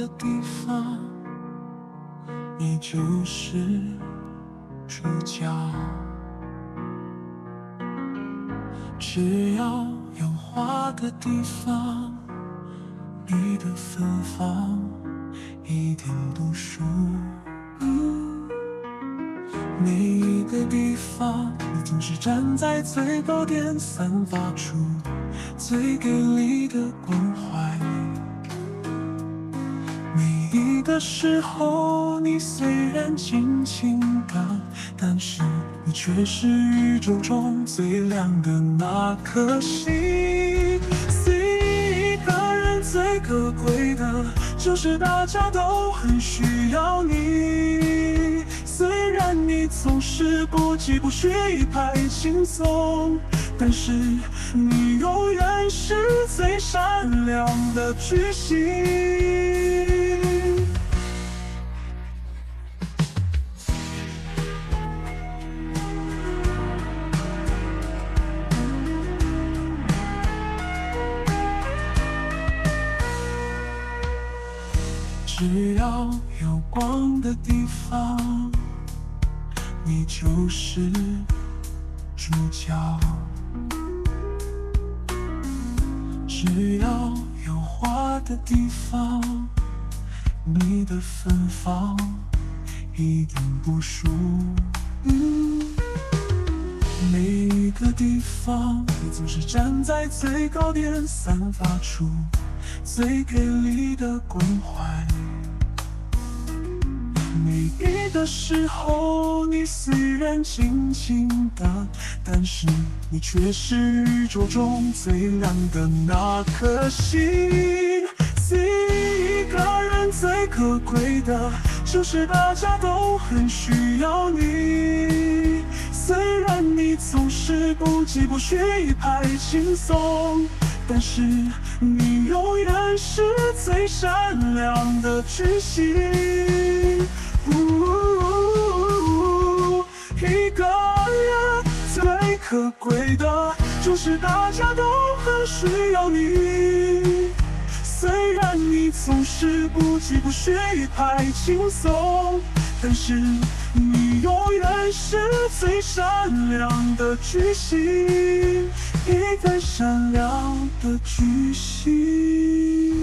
的地方，你就是主角。只要有花的地方，你的芬芳一點不輸。每一個地方，你總是站在最高點，散發出最給力的關懷。每一個時候，你雖然靜靜的，但是你卻是宇宙中最亮的那顆星。一個人最可貴的，就是大家都很需要你。雖然你總是不疾不徐，一派輕鬆，但是你永遠是最閃亮的巨星。只要有光的地方，你就是主角。只要有花的地方，你的芬芳一點不輸。每一個地方，你總是站在最高點，散發出最給力的關懷。每一個時候，你雖然靜靜的，但是你卻是宇宙中最亮的那顆星。一個人最可貴的，就是大家都很需要你。雖然你總是不疾不徐，一派輕鬆，但是你永遠是最閃亮的巨星。一個人最可貴的，就是大家都很需要你。雖然你總是不疾不徐，一派輕鬆，但是你永遠是最閃亮的巨星，一個閃亮的巨星。